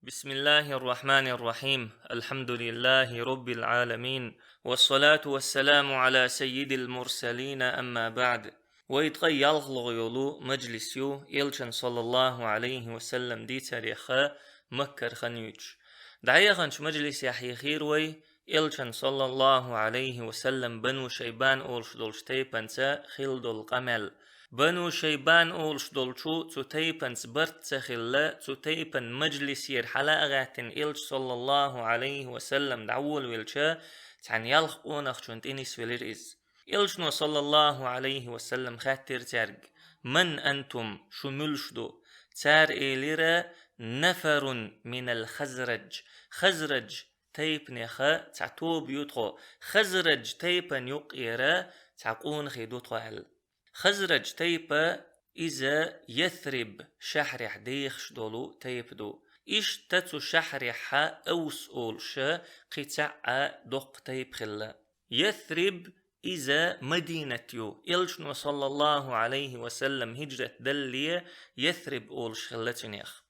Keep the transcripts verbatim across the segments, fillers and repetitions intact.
بسم الله الرحمن الرحيم. الحمد لله رب العالمين. والصلاة والسلام على سيد المرسلين. أما بعد. Вай ткъаь ялхлагӀа йолу мажлис ю, Элчан, саллаллаху Ӏалайхи ва саллам, дийцарех Маккара хан юьйцуш. ДӀаяханчу мажлисехь яхийра вай, Элчан, саллаллаху Ӏалайхи ва саллам, Бану Шайбан олуш долчу тайпанца хилла долу къамел. Бану Шайбан олуш долчу цу тайпанца барт ца хилла, цу тайпан мажлисера хьала а гӀаьттина, Элча, саллаллаху Ӏалайхи ва саллам, дӀаволавелча, цхьана ялх къонахчунна тӀе нисвелира иза. Элчано, саллаллаху Ӏалайхи ва саллам, хаьттира цаьрга: «Ман антум, шу муьлш ду?» Цара элира: «Нафарун минал Хазрадж, Хазрадж тайпанех цхьа тоба ю тхо, Хазрадж тайпана юккъера цхьа къонахий ду тхо», – аьлла. Хазрадж тайпа иза Ясриб шаьхьарехь дехаш долу тайпа ду. Иштта цу шаьхьарехьа Авс олуша кхин цхьаъ а доккха тайпа хилла. Ясриб иза Мадинат ю, Элчано, саллаллаху Ӏалайхи ва саллам, хӀиджрат далале Ясриб олуш хилла цунех.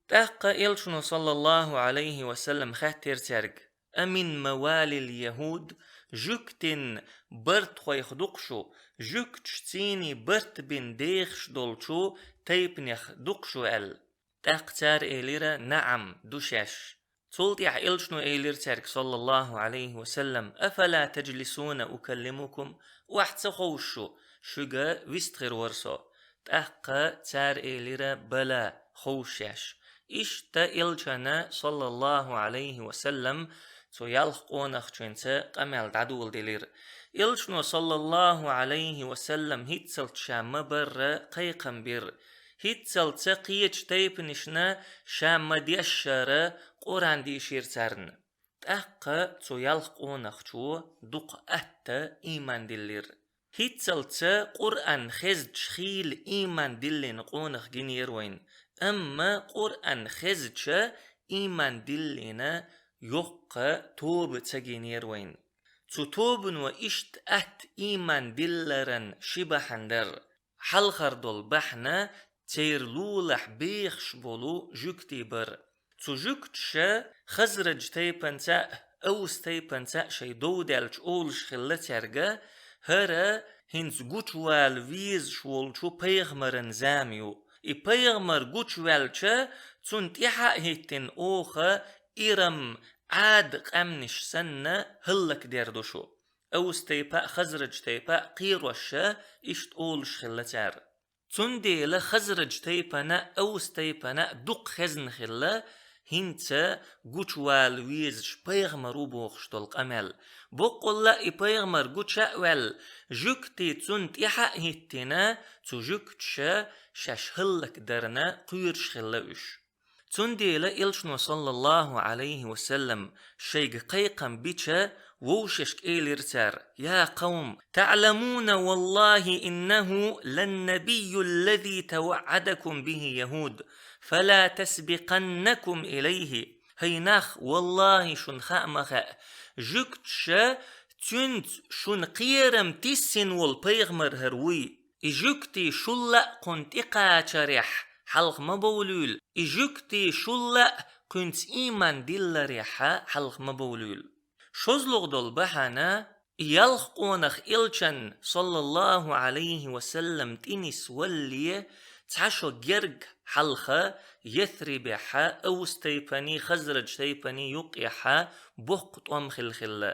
ТӀаккха Элчано, саллаллаху Ӏалайхи ва саллам, хаьттира цаьрга: «Амин мавалил яхӀуд, жуьгтийн бартхойх дукха шу, жуьгташ цӀийнан барт бина дехаш долчу тайпанех дукха шу?» – аьлла. ТӀаккха цара элира: «НаӀам, ду шаьш». Цул тӀаьхьа Элчано элира цаьрга, саллаллаху Ӏалайхи ва саллам: «Афала таджлисуна укаллимукум? Охьа ца ховшу шу, шуьга вистхир вара со?» ТӀаккха цара элира: «Бала, ховшу шаьш». Иштта Элчана, саллаллаху Ӏалайхи ва саллам, цу ялх къонахчуьнца къамел дӀадоладелира. Элчано, саллаллаху Ӏалайхи ва саллам, хӀинццалц ша ма-барра кхайкхам бира. ХӀинццалц кхечу тайпанашна ша ма-дешшара Къуръан дийшира царна. ТӀаккха цу ялх къонахчо дукха атта ийман диллира. ХӀинццалц Къуръан хезча хийла ийман диллина къонах гинера вайна, амма Къуръан хезча ийман диллина йоккха тоба ца гинера вайна. Цу тобано иштта атта ийман дилларан ши бахьана дара. Хьалхара долу бахьана церан лулахь бехаш болу жуьгтий бара. Цу жуьгташа Хазрадж тайпанца а, Авс тайпанца а шайн дов даьлча олуш хилла цаьрга: «ХӀара хӀинца гучувала везаш волчу пайхамаран зама ю. И пайхамар гучуваьлча, цунна тӀаьхьа а хӀиттина оха Ирам, Ӏад къаьмнаш санна хӀаллакдер ду шу». Авс тайпа а, Хазрадж тайпа а кхерош иштта олуш хилла цара. Цундела Хазрадж тайпана а, Авс тайпана а дукха хезна хилла, хӀинца гучувала везаш пайхамар ву бохуш долу къамел. Боккъалла а и пайхамар гуча а ваьлла, жуьгтий цунна тӀаьхьа а хӀиттина, цу жуьгташа шаьш хӀаллакдарна кхоьруш хилла уьш. Цундела Элчано, саллаллаху Ӏалайхи ва саллам, шайга кхайкхам бича, вовшашка элира цара: «Я къавм, таӀламуна валлахи иннаху ланнабийю ллази таваӀадакум бихи яхӀуд, фала тасбикъаннакум илайхи». ХӀай нах, валлахи, шуна хаа ма хаьа, жуьгташа цуьнца шуна кхерам тиссина волу пайхамар хӀара вуй. И жуьгтий шул а кхунна тӀекхачарехь хьалха ма бовлийла, и жуьгтий шул а кхуьнца ийман дилларехь хьалха ма бовлийла. ШозлагӀа долу бахьана, и ялх къонах Элчан, саллаллаху Ӏалайхи ва саллам, тӀе нисвалале цхьа шо герга хьалха Ясрибехь Авс тайпаний, Хазрадж тайпаний юккъехь боккха тӀом хилла хилла.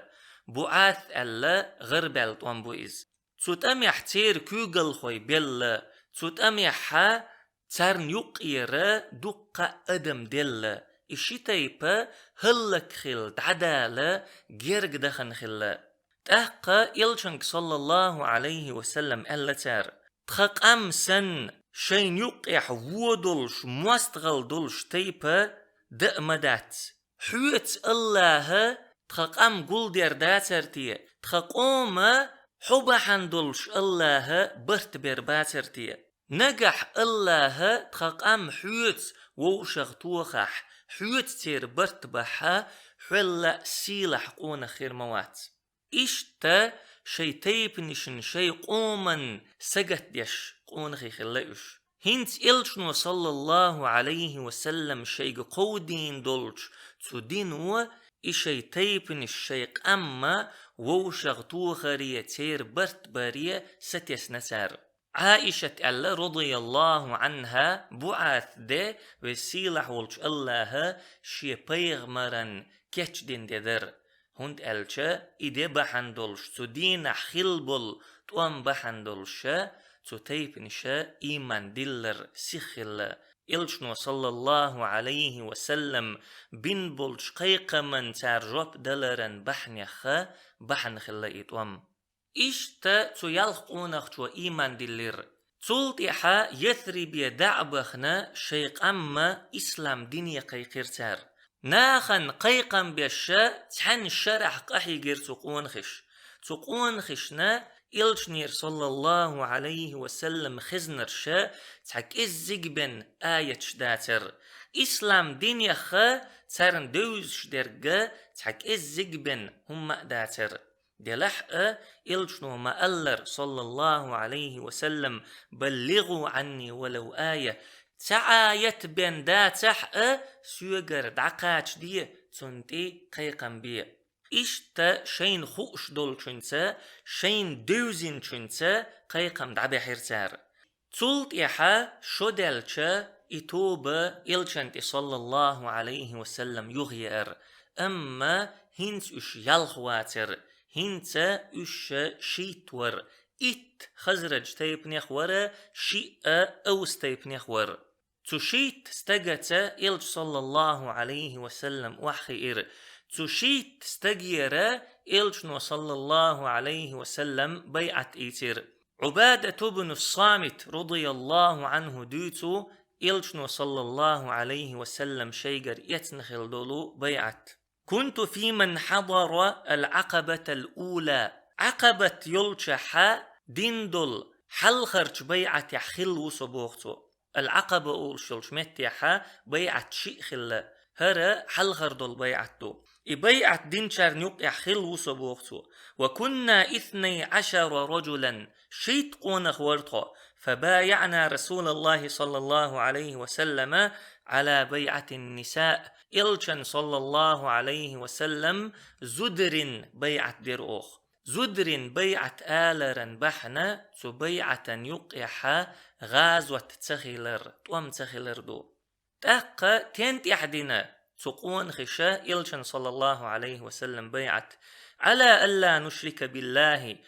БуӀас аьлла гӀарабаьлла тӀом бу иза. Цу тӀамехь церан куьйгалхой белла, цу тӀамехь царна юккъера дуккха а адам делла, и ши тайпа хӀаллакхилла, дӀадала герга дахана хилла. ТӀаккха Элчанга, саллаллаху Ӏалайхи ва саллам, аьлла цара: «Тхан къам санна, шайна юккъехь вон долуш, мостагӀалла долуш тайпа даа ма дац. Хьоьца АллахӀа тхан къам гулдер дацара те, тхан къома хьо бахьана долуш АллахӀа барт бер бацара те? Нагахь АллахӀа тхан къам хьоьца вовшах тохахь, хьоьца церан барт бахь, хьол а сийлахь къонах хир ма вац». Иштта шайн тайпанашна, шайн къоманна сагатдеш къонахий хилла уьш. ХӀинца Элчано, саллаллаху Ӏалайхи ва саллам, шайга кховдийна долчу цу дино и шайн тайпанаш, шайн къам вовшахтохаре, церан барт баре сатесна цара. Ӏаишат аьлла, радияллаху Ӏанха, буьӀатан де, веза-сийлахь волчу АллахӀа шен пайхамаран кечдина де дара. ХӀунда аьлча и де бахьана долуш, цу дийнахь хилла болу тӀом бахьана долуш, цу тайпанаша ийман диллар сиха хилла. Элчано, саллаллаху Ӏалайхи ва саллам, бина болчу кхайкхаман цара жоп даларан бахьанех бахьана хилла и тӀом. Иштта цу ялх къонахчо ийман диллира. Цул тӀаьхьа Ясрибе дӀа а бахана, шайн къам ислам дине кхайкхира цара. Нахана кхайкхам беш, цхьана шарахь къахьийгира цу къонахаша. Цу къонахашна Элчанера, саллаллаху Ӏалайхи ва саллам, хезнарш цхьа кӀеззиг бен аяташ дацара. Ислам динех царна девзаш дерг цхьа кӀеззиг бен хӀумма а дацара. Делахь а, Элчано ма-аллара, саллаллаху Ӏалайхи ва саллам: «Баллигъу Ӏанни валав ая». Цхьа аят бен дацахь а, соьгара дӀакхачаде, цунна тӀе кхайкхам бе. Иштта шайна хууш долчуьнца, шайна девзинчуьнца кхайкхам дӀабаьхьира цара. Цул тӀаьхьа шо даьлча, и тоба Элчанна тӀе, саллаллаху Ӏалайхи ва саллам, юхаеара, амма хӀинца уьш ялх вацара, хӀинца уьш шийтта вара, итт Хазрадж тайпанех вара, шиъ Авс тайпанех вара. Цу шийтта стагаца Элча, саллаллаху Ӏалайхи ва саллам, охьахиира. Цу шийтта стагера Элчано, саллаллаху Ӏалайхи ва саллам, байӀат ийцира. Ӏубадат ибн Самит, радияллаху Ӏанху, дуьйцу Элчано, саллаллаху Ӏалайхи ва саллам, шайгара эцна хилла долу байӀат. «Кунту фи ман хьадара ал-Ӏакъабатал ула». Ӏакъабат йолчохь дина долу хьалхарчу байӀатехь хилла ву со, боху цо. Ал-Ӏакъаба олуш йолчу меттехь байӀат шиъ хилла. ХӀара хьалхара долу байӀат ду. И байӀат динчарна юккъехь хилла ву со, боху цо. «Ва кунна иснай Ӏашара раджулан». Шийтта къонах вара тхо. «Фабаяъна Расулаллахи, саллаллаху Ӏалайхи ва саллама, Ӏала байӀатин ниса». Элчан, саллаллаху Ӏалайхи ва саллам, зударийн байӀат дира оха. Зударийн байӀат аларан бахьана цу байӀатан юккъехь гӀазот ца хилар, тӀом ца хилар ду. ТӀаккха тен тӀехь дина цу къонахаша Элчан, саллаллаху Ӏалайхи ва саллам, байӀат: «Ӏала алла нушрика биллахи»,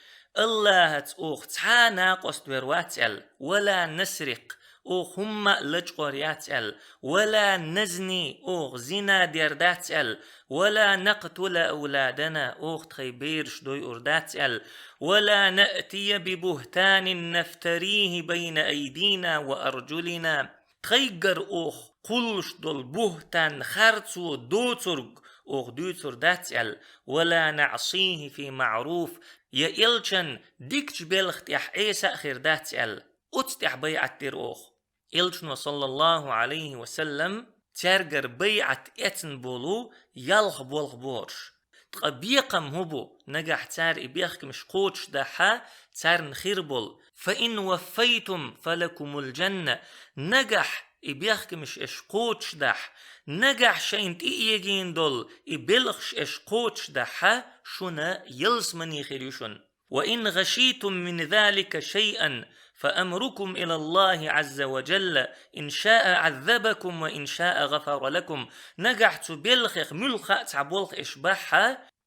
Аллахьаца оха цхьа а накъост вер вац аьлла, «ва ла насрикъ», оха хӀумма а лачкъор яц аьлла, «ва ла назни», оха зина дер дац аьлла, «ва ла накътула авладана», оха тхайн бераш дойур дац аьлла, «ва ла наътия би бухтанин нафтарихи байна айдина ва арджулина». Тхайггара оха кхуллуш долу бухтан, харцо, доцург оха дуьйцур дац аьлла, «ва ла наӀсихи фи маӀруф», я Элчан дикачу белхан тӀехь Ӏеса а хир дац аьлла, оцу тӀехь байӀат дира оха. Элчано, саллаллаху Ӏалайхи ва саллам, цаьргара байӀат эцна болу ялх болх бохуш. Ткъа бекхам хӀун бу, нагахь цара и бехкамаш кхочушдахь, царна хир болу: «Фа ин ваффайтум, фа лакумул джанна». Нагахь и бехкамаш аша кхочушдахь, нагахь шайна тӀеэгийна долу и белхаш аша кхочушдахь, шуна ялсамани хир ю шуна. «Ва ин гӀашитум мин залика шайъан, фа амрукум илаллахи Ӏазза ва джалла, ин шаа Ӏаззабакум ва ин шаа гӀафара лакум». Нагахь цу белхех муьлхха а цхьа болх аша бахь,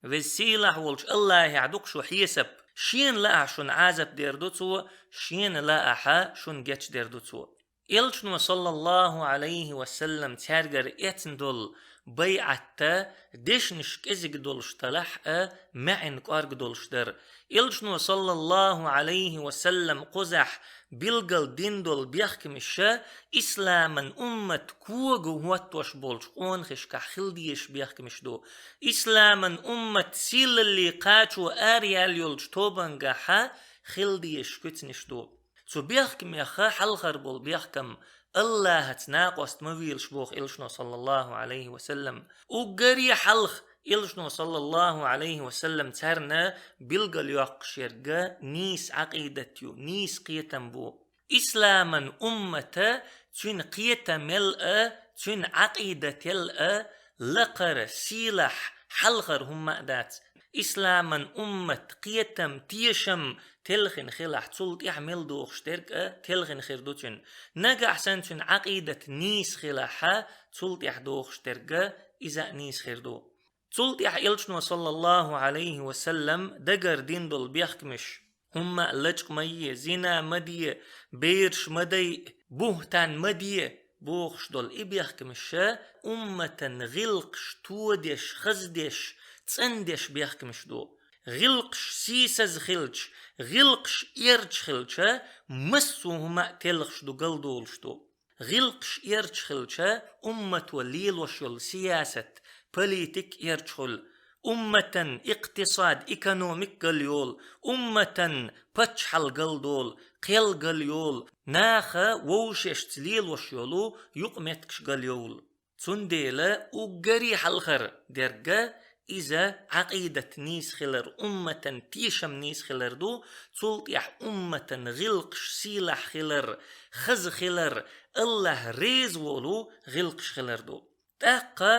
Веза-Сийлахь волчу Аллахьехь ду-кх шун хьесап. Шена лаахь шуна Ӏазап дер ду Цо, шена лаахь шуна гечдер ду Цо. Элчано, саллаллаху Ӏалайхи ва саллам, цаьргара эцна долу байӀат дешнаш кӀезиг долуш делахь а, маьӀна кӀорга долуш дара. Элчано, саллаллаху Ӏалайхи ва саллам, кхузахь билгал дина долу бехкамаш исламан уммат кога хӀоттош болчу къонахашкахь хила дезаш бехкамаш ду. Исламан уммат сийлалле кхачо араяьлла йолчу тобангахь хила дезаш куьцнаш ду. Цу бехкамех хьалхара болу бехкам — Аллахьаца накъост ма велаш, боху Элчано, саллаллаху Ӏалайхи ва саллам. Уггаре хьалха Элчано, саллаллаху Ӏалайхи ва саллам, царна билгал йоккхуш ерг нийса Ӏакъидат ю, нийса кхетам бу. Исламан уммата, цуьнан кхетамел а, цуьнан Ӏакъидател а лакхара, сийлахь, хьалхара хӀумма а дац. Исламан уммат кхетам, тешам телхина хилахь, цул тӀаьхьа мел дохуш дерг а телхина хир ду цуьнан. Нагахь санна цуьнан Ӏакъидат нийса хилахь, цул тӀаьхьа дохуш дерг а иза а нийса хир ду. Цул тӀаьхьа Элчано, саллаллаху Ӏалайхи ва саллам, дагардина долу бехкамаш: хӀумма а лачкъа ма е, зина ма де, бераш ма дайа, бухӀтан ма де, бохуш долу и бехкамаш умматан гӀиллакхаш тодеш, хаздеш, цӀандеш бехкамаш ду. ГӀиллакхаш сийсаза хилча, гӀиллакхаш эрча хилча, массо а хӀума а телхаш ду, галдолуш ду. ГӀиллакхаш эрча хилча, уммато лелош йолу сиясат, политик эрча хуьлу, умматан икътисад, экономик галйолу, умматан паччахьалла галдолу, кхел галйолу, наха вовшашца лелош йолу юкъаметтигаш галйовлу. Цундела уггаре хьалхара дерг а иза Ӏакъидат нийса хилар, умматан тешам нийса хилар ду, цул тӀаьхьа умматан гӀиллакхаш сийлахь хилар, хаза хилар, АллахӀ реза волу гӀиллакхаш хилар ду. ТӀаккха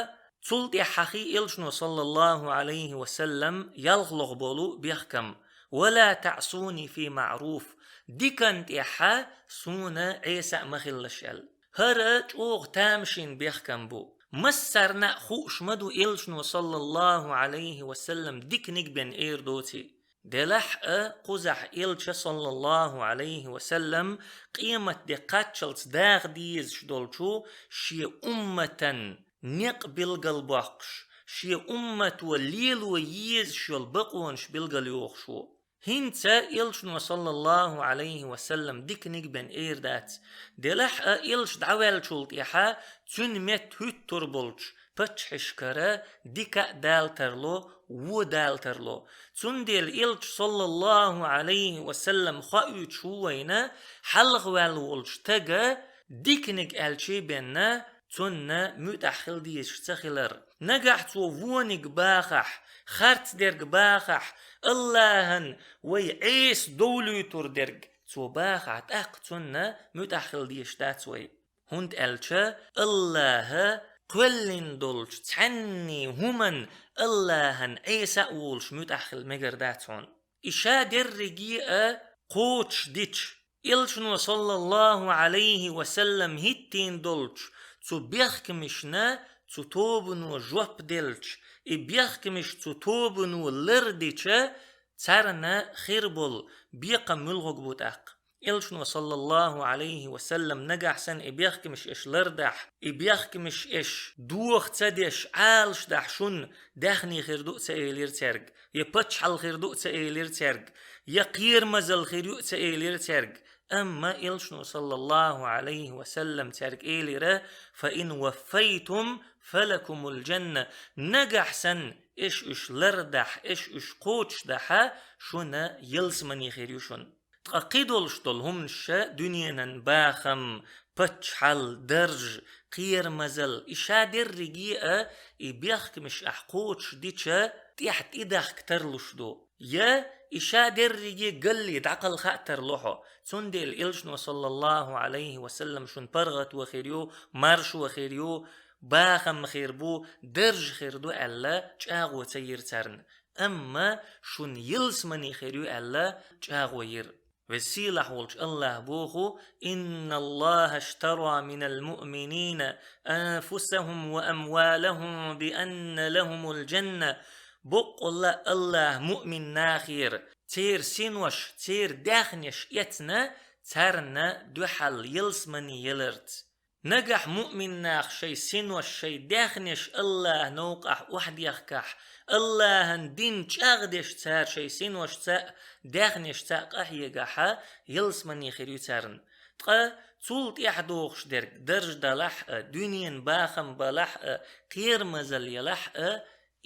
цул тӀаьхьа хьахий Элчано, саллаллаху Ӏалайхи ва саллам, ялх лоху болу бехкам: «Ва ла таӀсуни фи маӀруф», дикан тӀаьхьа суна Ӏеса а ма хилалаш аьлла. ХӀара чӀогӀа тамашийна бехкам бу. Массарна а хууш ма ду Элчано, саллаллаху Ӏалайхи ва саллам, диканиг бен эр доций. Делахь а кхузахь Элча, саллаллаху Ӏалайхи ва саллам, къематде кхаччалц даха дезаш долчу шен умматан некъ билгалбоккхуш, шен уммато лело езаш йолу бакъонаш билгалйохуш ву. ХӀинца Элчано, саллаллаху Ӏалайхи ва саллам, диканиг бен эр дац. Делахь а Элча дӀаваьллачул тӀаьхьа цуьнан метта хӀуьттур болчу паччахьашкара дика а Дала тарло, вон Дала тарло. Цундела Элча, саллаллаху Ӏалайхи ва саллам, хоуьйтуш ву вайна, хьалха ваьлла волчу стага диканиг аьлчий бен, цунна муьтӀахь хила дезаш ца хилар. Нагахь цо вониг бахахь, харц дерг бахахь, АллахӀан вай Ӏеса довлуьйтур дерг цо бахахь, тӀаккха цунна муьтӀахь хила дезаш дац вай. ХӀунда аьлча АллахӀа кхоьллина долчу цхьанний хӀуманна АллахӀан Ӏеса а волуш муьтӀахь хила мегар дац хьуна. И ша дерриге а кхочушдича, Элчано, саллаллаху Ӏалайхи ва саллам, хӀиттийна долчу цу бехкамашна цу тобано жоп делча, и бехкамаш цу тобано лардича, царна хир болу бекхам муьлхарг бу тӀаккха? Элчано, саллаллаху Ӏалайхи ва саллам, нагахь санна и бехкамаш аша лардахь, и бехкамаш аша доха ца деш, Ӏалашдахь, шуна даьхни хир ду а ца элира цаьрга, я паччахьалла хир ду а ца элира цаьрга, я кхерамазалла хир ю а ца элира цаьрга. Амма Элчано, саллаллаху Ӏалайхи ва саллам, цаьрга элира: «Фа ин ваффайтум, фалакумул джанна». Нагахь санна аша уьш лардахь, аша уьш кхочушдахь, шуна ялсамани хир ю шуна. Ткъа кхидолуш долу хӀуманаш ша дуьненан бахам, паччахьалла, дарж, кхерамазалла, и ша дерриге а, и бехкамаш ахь кхочушдича, тӀехь тӀедахка тарлуш ду. Я и ша дерриге галли дӀакхалха а тарло хьо. Цундела Элчано, саллаллаху Ӏалайхи ва саллам, шуна паргӀато хир ю, маршо хир ю, бахам хир бу, дарж хир ду аьлла, чӀагӀо ца йира царна. Амма шуна ялсамани хир ю аьлла, чӀагӀо йира. Веза-сийлахь волчу АллахӀа боху: «Инналлаха аштара минал муъминина анфусахум ва амвалахум би анна лахумул джанна». Боккъалла АллахӀа муъмин нахера церан синош, церан даьхнеш эцна, царна дуьхьал ялсамани яларца. Нагахь муъмин наха шайн синош, шайн даьхнеш АллахӀан новкъахь охьадехкахь, АллахӀан дин чӀагӀдеш цара шайн синошца а, даьхнешца а къахьегахь, ялсамани хир ю царна. Ткъа цул тӀаьхьа дохуш дерг дарж далахь а, дуьненан бахам балахь а, кхерамазалла ялахь а,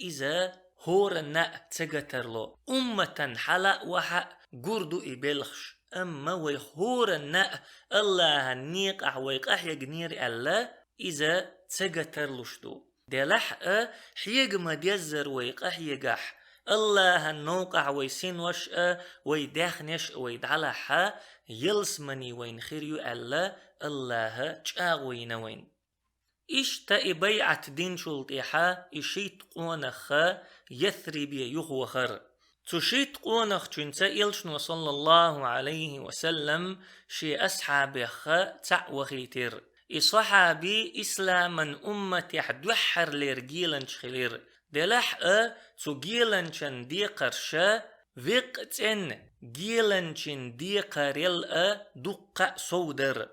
иза хӀоранна а ца гатарло. Умматан хьала а, вахьа а гур ду и белхаш. Амма вай хӀоранна а АллахӀан некъахь вай къахьегнера аьлла, иза ца гатарлуш ду. Делахь а, хьега ма-деззара вай къахьегахь, АллахӀан новкъахь вай синош а, вай даьхнеш а вай дӀалахь, ялсамани вайна хир ю аьлла, Аллахӏа чӀагӀо йина вайна. Иштта и байӀат динчул тӀехьа и шийтта къонах Ясрибе юхавахар. Цу шийтта къонахчуьнца Элчано, саллаллахӀу Ӏалайхи ва саллам, шен асхьабех цаӀ вахийтира. И сахьаби исламан умматехь дуьххьарлера геланча хилира. Делахь а цу геланчан декхарша веккъа цӀен геланчин декхарел а дуккха а сов дара.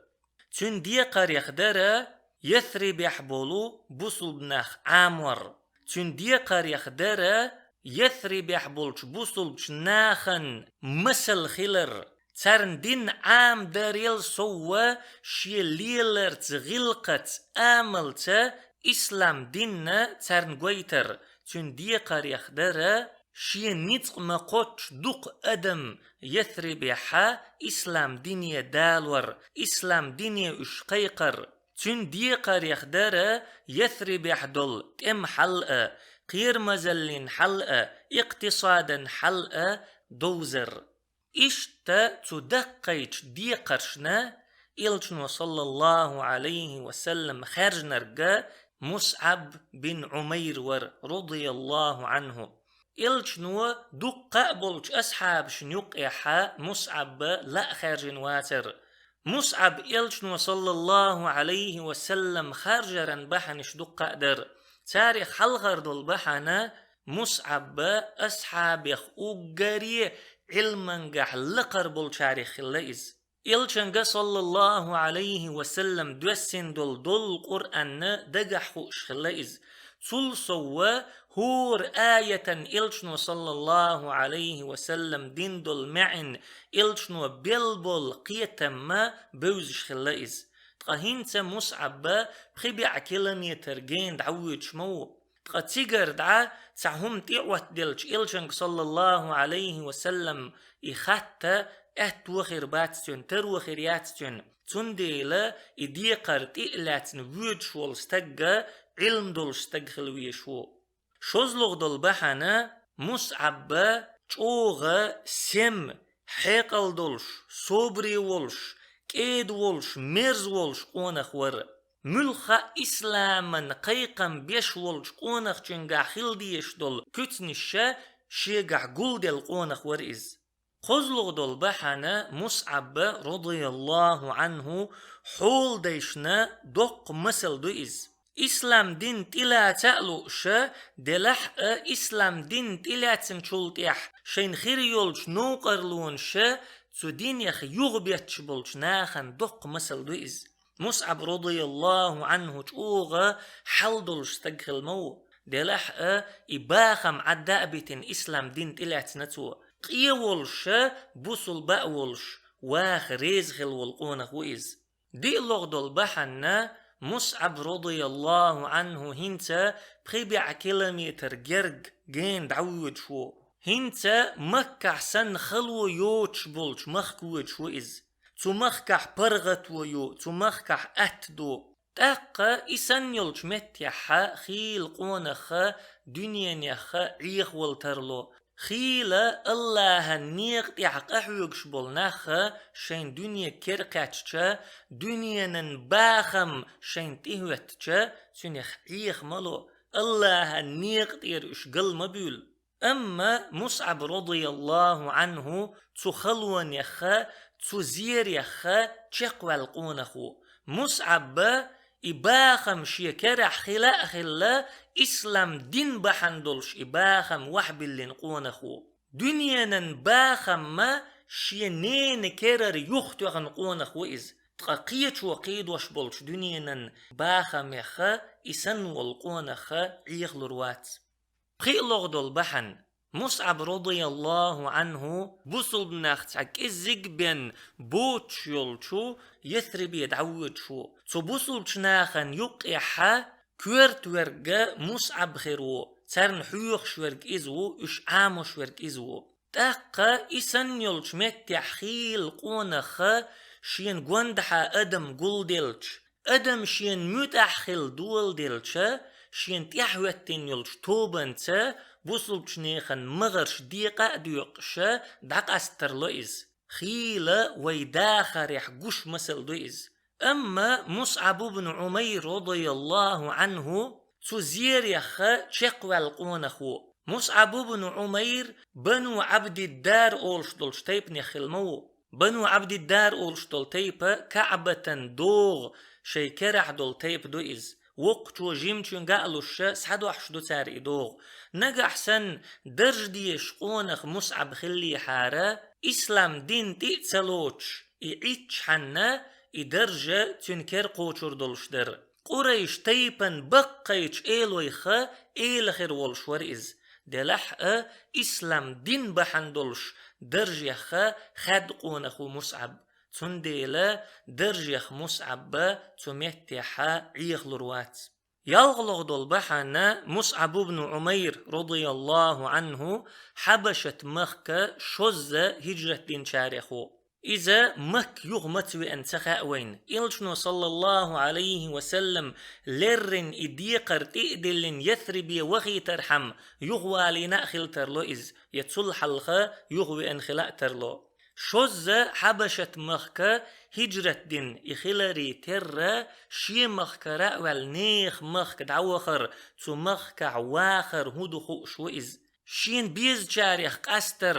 Цуьнан декхарех дара Ясрибехь болу бусулба нах Ӏамор. Цуьнан декхарех дара Ясрибехь болчу бусулбачу нахана масал хилар. Царна дин Ӏамдарел совва шен леларца, гӀиллакхаца, амалца ислам динна царна гойтар. Цуьнан декхарех дара шен ницкъ ма кхоччу дукха адам Ясрибехьа ислам дине далор, ислам дине уьш кхайкхар. Цуьнан декхарех дара Ясрибехь долу тӀеман хьал а, кхерамазаллин хьал а, икътисадан хьал а довзар. Иштта цу даккхийчу декхаршна Элчано, саллаллахӀу Ӏалайхи ва саллам, хаьржинарг Мусъаб бин Ӏумайр вара, радияллахӀу Ӏанху. Элчано дуккха а болчу асхьабашна юккъехьа Мусъаб лаа хаьржина вацара. Мусъаб Элчано, саллаллахӀу Ӏалайхи ва саллам, харжаран бахьанаш дуккха а дара. Царех хьалхара долу бахьана Мусъаб асхьабех уггаре Ӏилмангахь лакхара болчарех хилла иза. Элчанга, саллаллахӀу Ӏалайхи ва саллам, доьссина долу долу Къуръанна дагахь хууш хилла иза. Цул совва хӀора аятан Элчано, саллаллахӀу Ӏалайхи ва саллам, дина долу маьӀна, Элчано белла болу кхетам а бевзаш хилла иза. Ткъа хӀинца Мусъаб пхи бӀе километр гена дӀавоьдуш ма ву. Ткъа цигара дӀа цхьа хӀума тӀеӀоттаделча Элчанга, саллаллахӀу Ӏалайхи ва саллам, и хатта аьтто хир бац цуьнан, таро хир яц цуьнан. Цундела и декхар тӀе а лаьцна воьдуш волу стаг Ӏилма долуш стаг хила везаш ву. ШозлагӀа долу бахьана Мусъаб чӀогӀа сема, хьекъал долуш, собаре волуш, кӀеда волуш, мерза волуш къонах вара. Муьлхха а исламан кхайкхам беш волчу къонахчуьнгахь хила дезаш долу куьцнаш а шегахь гулделла къонах вара иза. КхозлагӀа долу бахьана Мусъаб, радияллахӀу Ӏанху, хьоладайшна доккха масал ду иза. Ислам дин тӀелаца а лууш, делахь а ислам дин тӀелаьцначул тӀехь шайна хир йолчу новкъарлонаш цу динех юхабетташ болчу нахана доккха масал ду иза. Мусъаб, радияллахӀу Ӏанху, чӀогӀа хьал долуш стаг хила ма ву. Делахь а и бахам Ӏадда а битина ислам дин тӀелаьцна цо. Къе волуш а, бусулба а волуш, ваха реза хила волу къонах ву иза. ДиълагӀа долу бахьана Мусъаб, радияллахӀу Ӏанху, хӀинца пхи бӀе километр герга гена дӀавоьдуш ву. ХӀинца Маккахь санна хало йоцуш болчу махка воьдуш ву иза. Цу махкахь паргӀато ю, цу махкахь атта ду. ТӀаккха и санна йолчу меттехьа хийла къонах дуьненех Ӏехавала тарло. Хийла Аллахьан некъа тӀехь къахьоьгуш болу нах шайн дуьне кера кхаьчча, дуьненан бахам шайн тӀехӀоьттича, цуьнех Ӏеха ма ло, Аллахьан некъа тӀера уьш гал ма буьйлу. Амма Мусъаб, радияллахӀу Ӏанху, цу халонех, цу зерех чекхваьлла къонах ву. Мусъаб и бахам шен керахь хила а хилла, ислам дин бахьана долуш и бахам вахьбиллина къонах ву. Дуьненан бахамма шен ненан керара юхатоьхна къонах ву иза. Ткъа кхечо кхийдош болчу дуьненан бахамех и санна волу къонах Ӏехалур вац. ПхиълагӀа долу бахьана. Мусъаб, радияллахӀу Ӏанху, бусулба нах цхьа кӀеззиг бен боцуш йолчу Ясрибе дӀавоьдуш ву. Цу бусулбачу нахана юккъехьа коьрта верг Мусъаб хир ву, царна хьоьхуш верг иза ву, уьш Ӏамош верг иза ву. ТӀаккха и санна йолчу меттехь хийла къонах шена гондахьа адам гулделча, адам шена муьтӀахь хила доладелча, шена тӀаьхьахӀоьттина йолчу тобанца бусулбачу нехан магӀарш декъа а доькъуш, дӀакъастарло иза. хийла вай дахарехь гуш масал ду иза. Амма МусӀаб ибн Ӏумайр, радияллаху Ӏанху, цу зерех чекхваьлла къонах ву. МусӀаб ибн Ӏумайр Бану Ӏабдиддар олуш долчу тайпанех хилла ма ву. Бану Ӏабдиддар олуш долу тайпа КаӀбатан догӀа шайн керахь долу тайпа ду иза. Воккхачо жимачуьнга а луш, схьадохьуш ду цара и догӀа. Нагахь санна дарж дезаш къонах МусӀаб хиллехьара, ислам дин тӀе а ца лоцуш, и Ӏитчхьана, и даржа цуьнан кер кхочур долуш дара. Къурайш тайпан баккхайчу элойх эла хир волуш вара иза. Делахь а, ислам дин бахьана долуш даржех хаьдда къонах ву МусӀаб. Цундела даржех МусӀаб цу меттехь Ӏехалур вац. ЯлхалгӀа долу бахьана МусӀаб ибн Ӏумайр, радияллаху Ӏанху, Хьабашат-махка шозза хӀижрат динчарех ву. Иза Макка юха маца веана ца хаьа вайна. Элчано, саллаллаху Ӏалайхи ва саллам, леррина и декхар тӀе а диллина Ясрибе вахийтархьама, юхавалийна а хила тарло иза, я цул хьалха юхавеана хила а тарло. Шозза Хьабашат-махка хӀижрат дина и хиларе терра, шен махкара а ваьлла, нехан махка дӀавахар, цу махкахь вахар хӀун ду хууш ву иза. Шена безачарех къастар,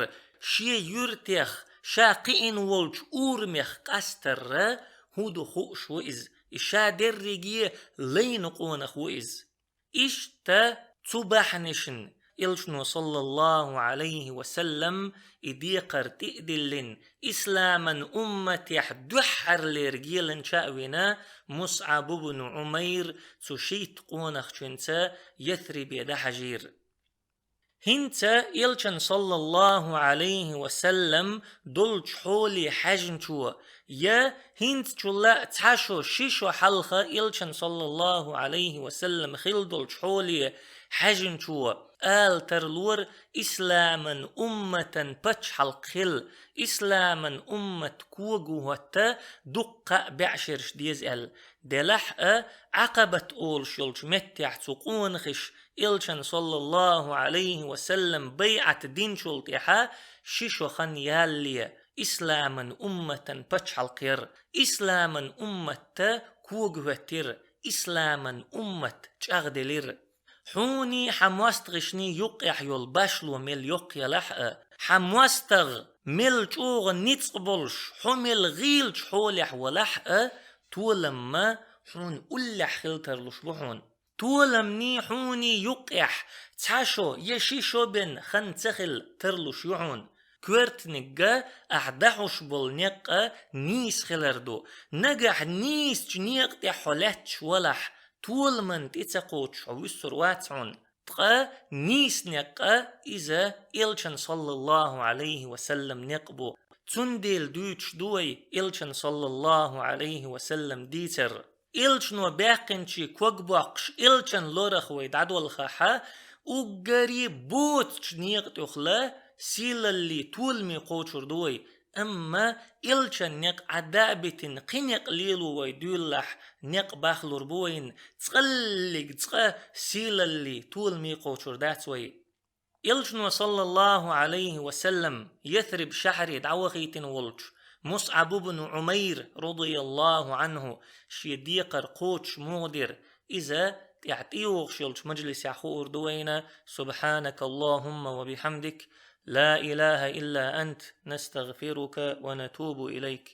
шен юьртех, ша кхиъна волчу урамех къастарра хӀун ду хууш ву иза. И ша дерриге лайна къонах ву иза. Иштта цу бахьанашна Элчано, саллаллаху Ӏалайхи ва саллам, и декхар тӀе а диллина, исламан умматехь дуьххьарлера геланча а вина, МусӀаб ибн Ӏумайр цу шийтта къонахчуьнца Ясрибе дӀахьажийра. ХӀинца Элчан, саллаллаху Ӏалайхи ва саллам, долчу хьоле хьаьжначо, я хӀинцачул а цхьа шо, ши шо хьалха Элчан, саллаллаху Ӏалайхи ва саллам, хилла долчу хьоле хьаьжначо ала тарлора: «Исламан умматан пачхьалкх хила, исламан уммат когахӀотта дуккха а бӀешераш деза», – аьлла. Делахь а, Ӏакъабат олуш йолчу меттехь цу къонахаша Элчан, саллаллаху Ӏалайхи ва саллам, байӀат динчул тӀаьхьа ши шо хан ялале, исламан умматан пачхьалкх яра, исламан умматта когахӀоьттира, исламан уммат чӀагӀделира. Хьуний хьан мостагӀашний юккъехь йолу башло мел йоккха ялахь а, хьан мостагӀа мел чӀогӀа ницкъ болуш, хьо мел гӀийлачу хьолехь валахь а, толам ма хьуна уллехь хила тарлуш бу хьуна. Толамний хьуний юккъехь цхьа шо я ши шо бен хан ца хила тарлуш ю хьуна. Коьртаниг а ахь дахьуш болу некъ а нийса хилар ду. Нагахь нийсачу некъа тӀехь хьо лаьтташ валахь, толаман тӀе ца кхочуш хьо вуьссур вац хьуна. Ткъа нийса некъ а иза Элчан, саллаллаху Ӏалайхи ва саллам, некъ бу. Цундела дуьйцуш ду вай Элчан, саллаллаху Ӏалайхи ва саллам, дийцар. Элчано баьккхинчий ког боккхуш, Элчан лорах вай дӀадолхахьа, уггаре боцучу некъа тӀехула сийлаллий, толамий кхочур ду вай. Амма Элчан некъ Ӏадда а битина, кхин некъ лело вай дуьйлалахь, некъ бахлур бу вайна, цкъаллиг цкъа сийлаллий, толамий кхочур дац вай. Элчано, саллаллаху Ӏалайхи ва саллам, Ясриб шахьаре дӀавахийтина волчу МусӀаб ибн Ӏумайр, радияллаху Ӏанху, шен декхар кхочуш муха дира, иза тӀаьхьа тӀейогӀуш йолчу мажлисехь хуур ду вайна. سبحانك اللهم وبحمدك، لا إله إلا أنت، نستغفرك ونتوب إليك.